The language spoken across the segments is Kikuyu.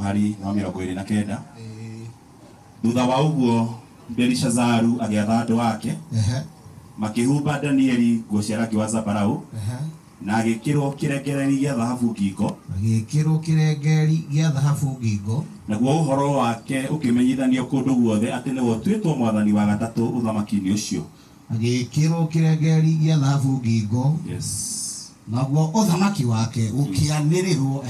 Mũhari wa 29. Thutha wa ũguo Belishazaru agĩatha andũ ake, makĩhumba Danieli nguo cia rangi wa zambarau, na agĩkĩrwo kĩrengereri gĩa thahabu ngingo. Agĩkĩrwo kĩrengeri gĩa thahabu ngingo. Naguo ũhoro wake ũkĩmenyithanio kũndũ guothe atĩ nĩwe ũtuĩtwo mwathani wa gatatũ ũthamaki-inĩ ũcio. Agĩkĩrwo kĩrengeri gĩa thahabu ngingo. Yes. Naguo ũthamaki wake ũkĩanĩrĩrwo.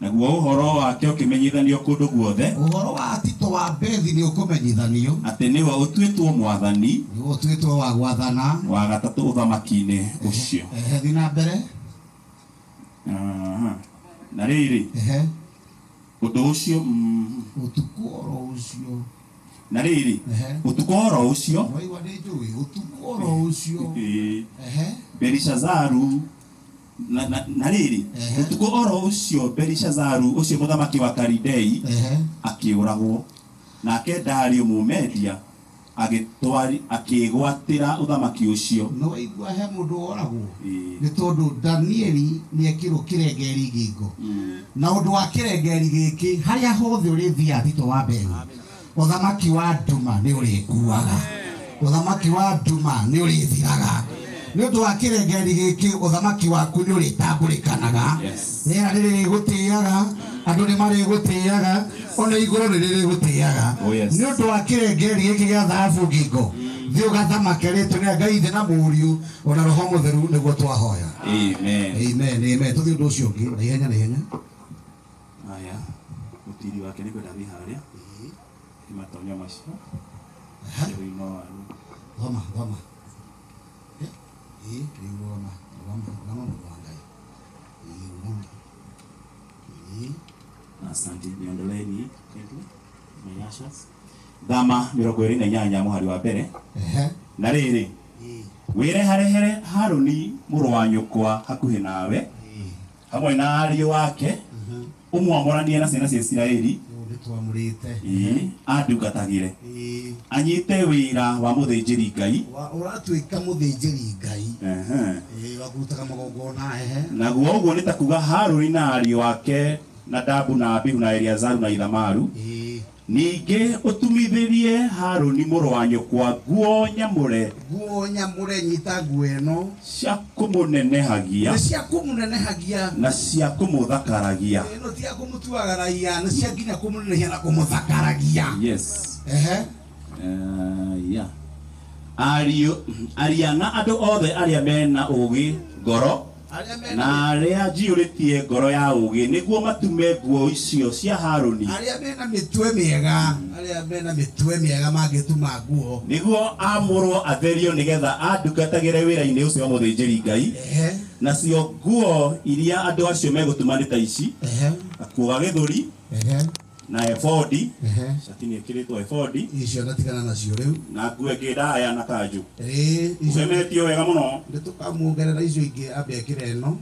Naguo ũhoro wake ũkĩmenyithanio kũndũ guothe. Ũhoro wa Tito wa Bethi nĩ ũkũmenyithanio. Atĩ nĩwe ũtuĩtwo mwathani. Nĩwe ũtuĩtwo wa gwathana. Wa gatatũ ũthamaki-inĩ ũcio. Ehe, thiĩ na mbere. Aha. Na rĩrĩ, ũndũ ũcio Ũtukũ oro ũcio. Na rĩrĩ, ũtukũ oro ũcio. Waigua nĩ njũĩ, ũtukũ oro ũcio. Belishazaru na rĩrĩ, ũtukũ oro ũcio Belishazaru ũcio mũthamaki wa Kalidei akĩũragwo, nake Dario Mũmedia akĩĩgwatĩra ũthamaki ũcio. Nĩ waigua he mũndũ woragwo nĩ tondũ Danieli nĩ ekĩrwo kĩrengeri ngingo. Na ũndũ wa kĩrengeri gĩkĩ, harĩa hothe ũrĩthiaga Tito wa Bethi, ũthamaki wa nduma nĩ ũrĩkuaga, ũthamaki wa nduma nĩ ũrĩthiraga. Nĩ ũndũ wa kĩrengeri gĩkĩ, ũthamaki waku nĩ ũrĩtambũrĩkanaga. Rĩera nĩ rĩrĩgũtĩaga, andũ nĩ marĩgũtĩaga, ona igũrũ nĩ rĩrĩgũtĩaga. Nĩ ũndũ wa kĩrengeri gĩkĩ gĩa thahabu ngingo, thiĩ ũgathamake rĩtwa rĩa Ngai Ithe na Mũriũ ona Roho Mũtheru nĩguo twahoya. Amen. Amen, amen. Tũthiĩ ũndũ ũcio ũngĩ na ihenya na ihenya. Haya, mũtiri wake nĩ kwenda thiĩ harĩa. Nĩ matonyo macio. Rĩu no waru. Thoma, thoma. Ĩĩ, rĩu rũgama, rũgama, rũgama mũndũ wa Ngai. Ĩĩ, rũgama. Ĩĩ. Asante, niondoleeni kindly my ashes. Thama 28 mũhari wa mbere. Na rĩrĩ, wĩreharehere Harũni mũrũ wa nyũkwa hakuhĩ nawe, hamwe na ariũ ake, ũmwamũranie na ciana cia Isiraeli. Nĩtwamũrĩte. Ĩĩ, andungatagĩre. Anyite wĩra wa mũthĩnjĩri Ngai. Ũratuĩka mũthĩnjĩri Ngai. Ĩĩ, wa kũrutaga magongona. Naguo ũguo nĩ ta kuga Harũni na ariũ ake, Nadabu na Abihu na Eliazaru na Ithamaru. Ningĩ ũtumithĩrie Harũni mũrũ wa nyũkwa nguo nyamũre. Nguo nyamũre, nyita nguo ĩno. Cia kũmũnenehagia. Nĩ cia kũmũnenehagia. Na cia kũmũthakaragia. Ĩno ti ya kũmũtuaga raia, nĩ cia nginya kũmũnenehia na kũmũthakaragia. Yes. Yeah. Ariũ, aria na andũ othe arĩa mena ũũgĩ ngoro, na arĩa njiyũrĩtie ngoro ya ũũgĩ, nĩguo matume nguo icio cia Harũni. Arĩa mena mĩtwe mĩega, arĩa mena mĩtwe mĩega mangĩtuma nguo. Nĩguo aamũrwo atherio nĩgeetha andungatagĩre wĩra-inĩ ũcio wa mũthĩnjĩri Ngai. Nacio nguo iria andũ acio megũtuma nĩ ta ici: gakuo ga gĩthũri, na ebodi, cati nĩ ĩkĩrĩtwo ebodi. Icio ndatigana nacio rĩu. Na nguo ĩngĩ ndaya na kanjũ. Ĩĩ, icio Ũgemetio wega mũno. Nĩ tũkamuongerera icio ingĩ ambe ekĩre ĩno.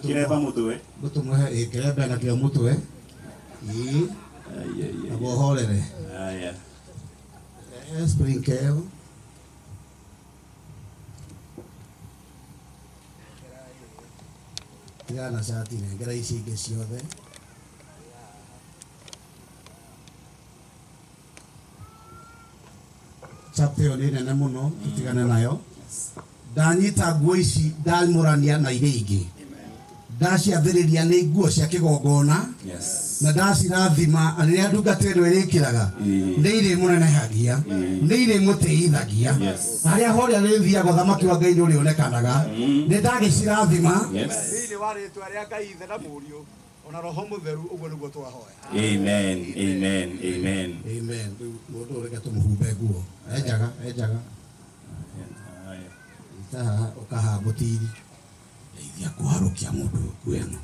Kĩremba mũtwe. Tũmũhe ĩ kĩremba nakĩo mũtwe. Ĩĩ. Naguo ũhorere. Haya. Sprinkle ĩyo. Tigana na cati, nengera ici ingĩ ciothe. Chapter ĩyo nĩ nene mũno, tũtigane nayo. Ndanyita nguo ici ndamũrania na iria ingĩ, ndaciathĩrĩria nĩ nguo cia kĩgongona, na ndacirathima rĩrĩa ndungata ĩno ĩrĩkĩraga, nĩ irĩmũnenehagia, nĩ irĩmũtĩithagia. Harĩa horĩa rĩthiaga ũthamaki wa Ngai nĩ ũrĩonekanaga. Nĩ ndagĩcirathima thĩinĩ wa rĩtwa rĩa Ngai Ithe na Mũriũ ona Roho Mũtheru, ũguo nĩguo twahoya. Amen, amen, amen. Amen. Rĩu mũndũ ũyũ reke tũmũhumbe nguo. Enjaga, enjaga. Ita haha ũkahaha mũtiri. Ndeithia kũharũkia mũndũ ũyũ nguo ĩno.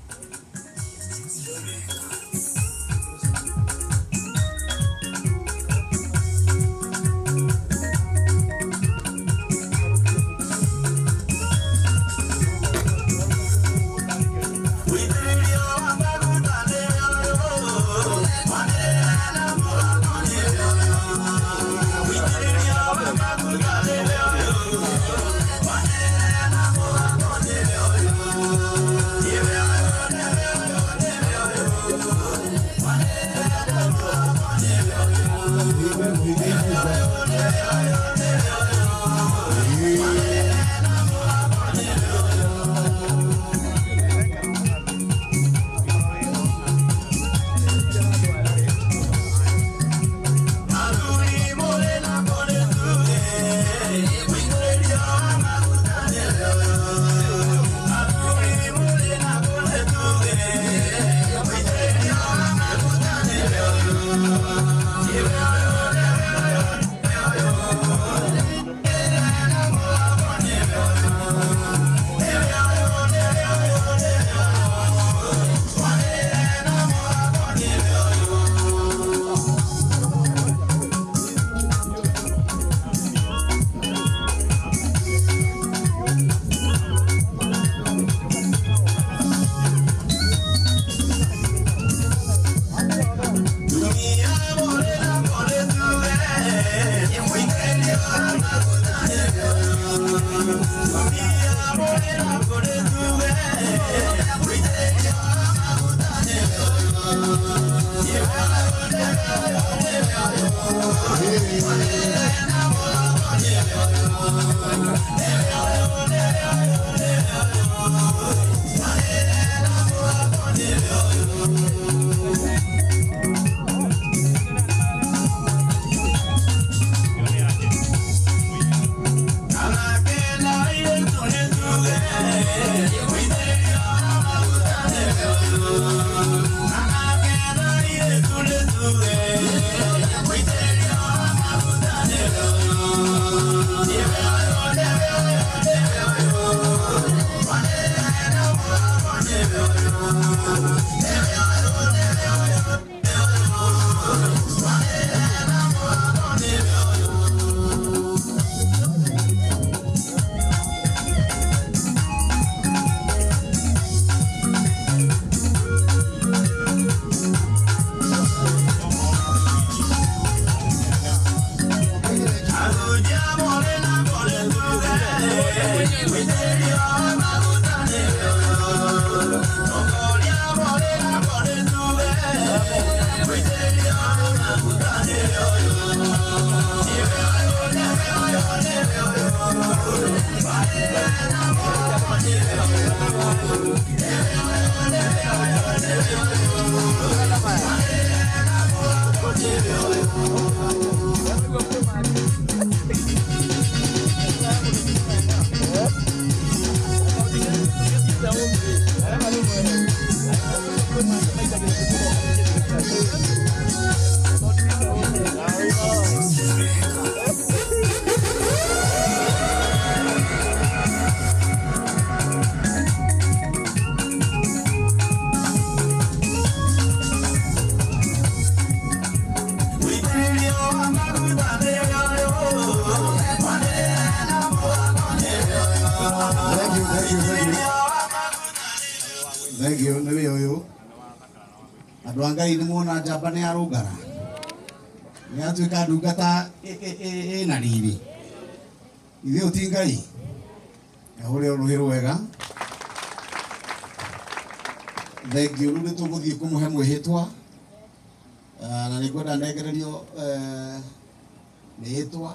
Thank you. Nĩ wĩ ũyũ andũ a Ngai nĩ muona njamba nĩ arũngara nĩ atuĩka ndungata ĩna riri ithuĩ ũti Ngai ahũre rũhĩ rwega. Thank you. Rĩu nĩ tũgũthiĩ kũmũhe mwĩhĩtwa na nĩ ngwenda nengererio mĩhĩtwa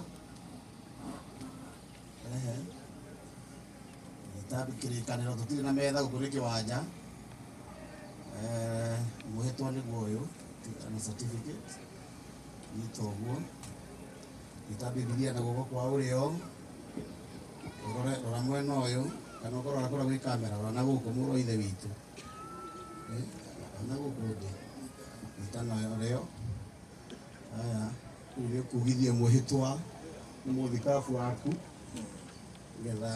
gĩtambi kĩrĩkanĩro tũtirĩ na metha gũkũ nĩ kĩwanja. Mwĩhĩtwa nĩguo ũyũ na certificate nyita ũguo nyita Bibilia na guoko kwa ũrĩo ũrore rora mwena ũyũ kana ũkorora kũrĩa gwĩ kamera rora na gũkũ mũrũ wa ithe witũ na gũkũ ndĩ nyita na ũrĩo. Haya rĩu nĩ ũkugithia mwĩhĩtwa nĩ mũthikabu waku nĩgetha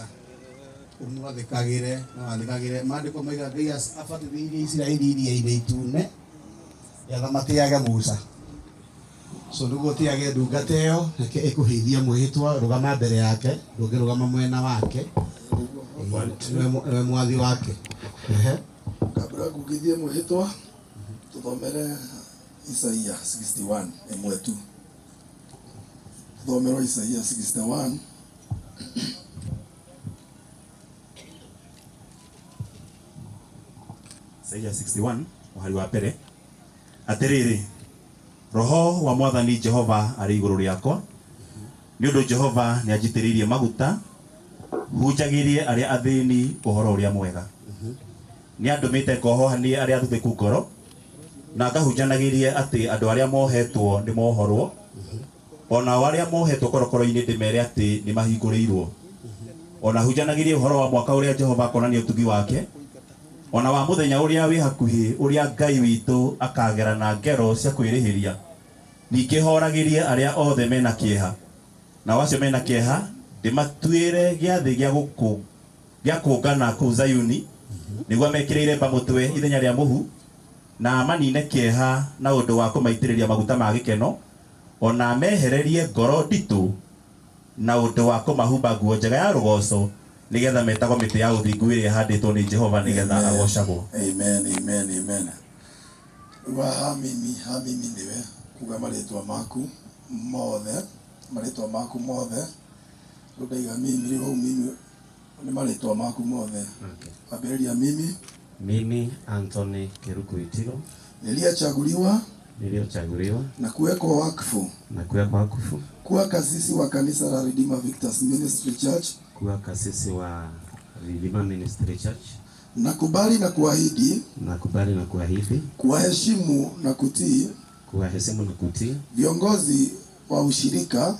ũmwathĩkagĩre na wathĩkagĩre maandĩko maiga Ngai abatithĩirie Isiraeli iria-inĩ itune getha matĩage Musa. So nĩguo ũtĩage ndungata ĩyo reke ĩkũheithie mwĩhĩtwa rũgama mbere yake ndũngĩrũgama mwena wake nĩwe mwathi wake. Kabla kugithie mwĩhĩtwa tũthomere Isaia 61 ĩmwe tu. Tũthomere Isaia 61 Isaia 61 mũhari wa mbere. Atĩrĩrĩ, roho wa mwathani Jehova arĩ igũrũ rĩakwa, nĩ ũndũ Jehova nĩ anjitĩrĩirie maguta hunjagĩrie arĩa athĩni ũhoro ũrĩa mwega. Nĩ andũmĩte ngohohanie arĩa athuthĩku ngoro, na ngahunjanagĩrie atĩ andũ arĩa mohetwo nĩ mohorwo, ona o arĩa mohetwo korokoro-inĩ ndĩmere atĩ nĩ mahingũrĩirwo. Ona hunjanagĩrie ũhoro wa mwaka ũrĩa Jehova akonania ũtugi wake, ona wa mũthenya ũrĩa wĩ hakuhĩ ũrĩa Ngai witũ akagera na ngero cia kwĩrĩhĩria. Ningĩ horagĩrie arĩa othe mena kĩeha, nao acio mena kĩeha ndĩmatuĩre gĩathĩ gĩa kũngana kũu Zayuni, nĩguo mekĩrĩire mba mũtwe ithenya rĩa mũhu, na manine kĩeha na ũndũ wa kũmaitĩrĩria maguta ma gĩkeno, ona mehererie ngoro nditũ na ũndũ wa kũmahumba nguo njega ya rũgoco, nĩgetha metagwo mĩtĩ ya ũthingu ĩrĩa ĩhandĩtwo nĩ Jehova nĩgetha agocagwo. Amen, amen, amen. Rĩu ha mimi nĩwe kuga marĩtwa maku mothe, marĩtwa maku mothe. Rĩu ndaiga mimi, rĩu hau mimi nĩ marĩtwa maku mothe. Ambĩrĩria mimi. Mimi Anthony Keruku Itigo niliyechaguliwa niliyochaguliwa na kuwekwa wakfu na kuwekwa wakfu kuwa kasisi wa kanisa la Redeemer Victors Ministry Church, kuwa kasisi wa Redeemer Ministry Church, nakubali na kuahidi nakubali na kuahidi kuwaheshimu na kutii kuwaheshimu na kutii viongozi wa ushirika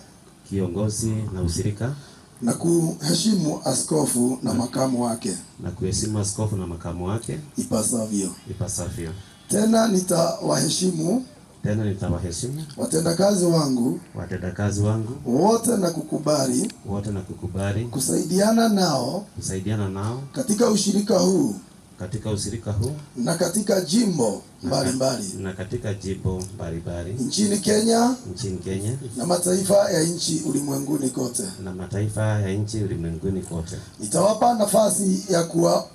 kiongozi na ushirika na kuheshimu askofu na makamu wake na kuheshimu askofu na makamu wake ipasavyo. ipasavyo. Tena nitawaheshimu Tena nitawaheshimu watendakazi wangu watendakazi wangu wote na kukubali wote na kukubali kusaidiana nao kusaidiana nao katika ushirika huu katika ushirika huu na katika jimbo mbalimbali na katika jimbo mbalimbali nchini Kenya nchini Kenya na mataifa ya nchi ulimwenguni kote. na mataifa ya nchi ulimwenguni kote. Nitawapa nafasi ya kuwa,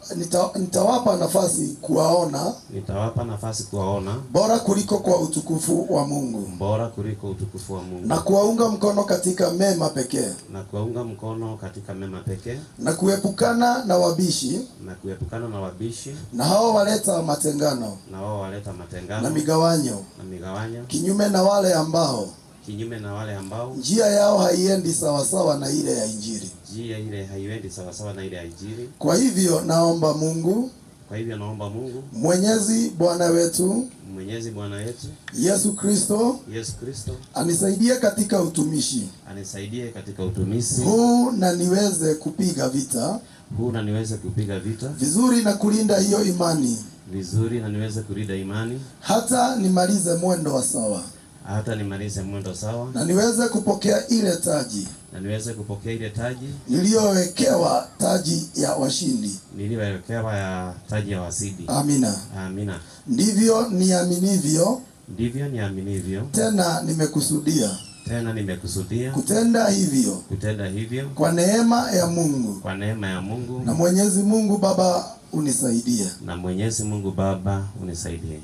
nitawapa nafasi kuwaona Nitawapa nafasi kuwaona bora kuliko kwa utukufu wa Mungu bora kuliko utukufu wa Mungu na kuwaunga mkono katika mema pekee na kuwaunga mkono katika mema pekee na kuepukana na wabishi na kuepukana na wabishi na hao waleta matengano na wao waleta matengano na migawanyo, na migawanyo, kinyume na wale ambao kinyume na wale ambao njia yao haiendi sawasawa na ile ya Injili. njia ile haiendi sawasawa na ile ya Injili. Kwa hivyo naomba Mungu Kwa hivyo naomba Mungu Mwenyezi Bwana wetu Mwenyezi Bwana wetu Yesu Kristo Yesu Kristo anisaidie katika utumishi anisaidie katika utumishi huu na niweze kupiga vita huu na niweze kupiga vita vizuri na kulinda hiyo imani vizuri na niweze kulinda imani hata nimalize mwendo wa sawa hata nimalize mwendo sawa na niweze kupokea ile taji na niweze kupokea ile taji niliyowekewa, taji ya washindi. niliyowekewa ya taji ya washindi. Amina. Amina. Ndivyo niaminivyo, Ndivyo niaminivyo, tena nimekusudia tena nimekusudia kutenda hivyo kutenda hivyo kwa neema ya Mungu kwa neema ya Mungu na Mwenyezi Mungu Baba unisaidie. na Mwenyezi Mungu Baba unisaidie.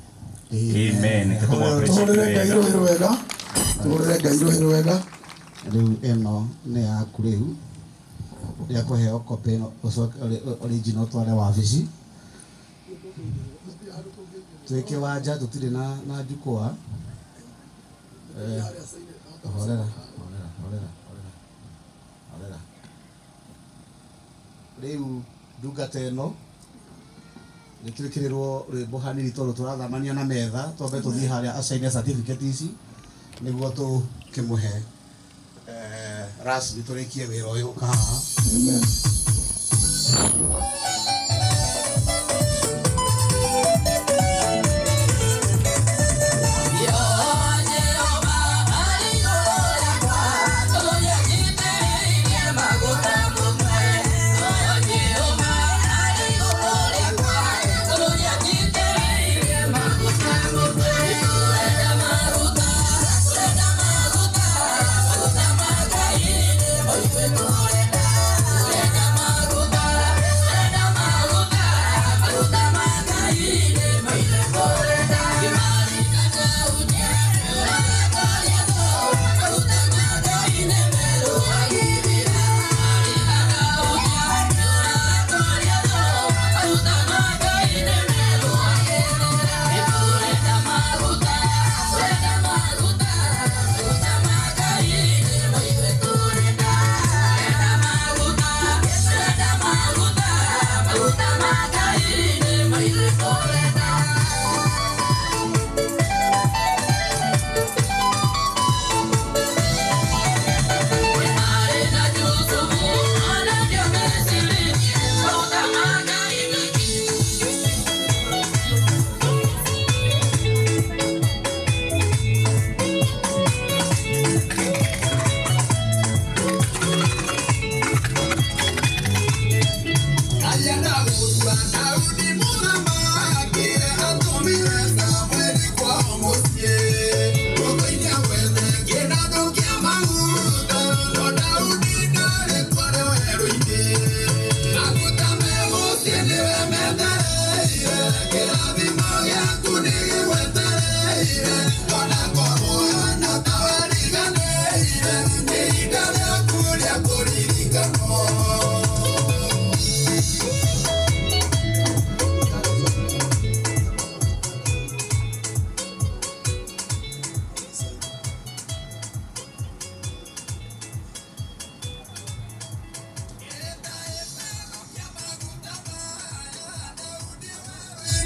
Amen. Tuhurire Ngai rũhĩ rwega, tuhurire Ngai rũhĩ rwega. Rĩu ĩno nĩ yaku rĩu rĩa kũheo copy ĩno ũcoke original tware wabici twĩ kĩwanja tũtirĩ na jukwaa. Horera horera horera horera horera. Rĩu ndungata ĩno nĩ twĩkĩrĩrwo rwĩmbo hanini tondũ tũrathamania na metha, twambe tũthiĩ harĩa acaine certificate ici nĩguo tũkĩmũhe rasmi tũrĩkie wĩra ũyũ ũka haha. Amen. Maguta.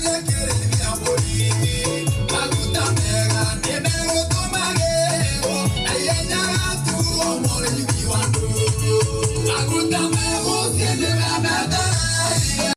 Nĩakĩrĩithia mbũri.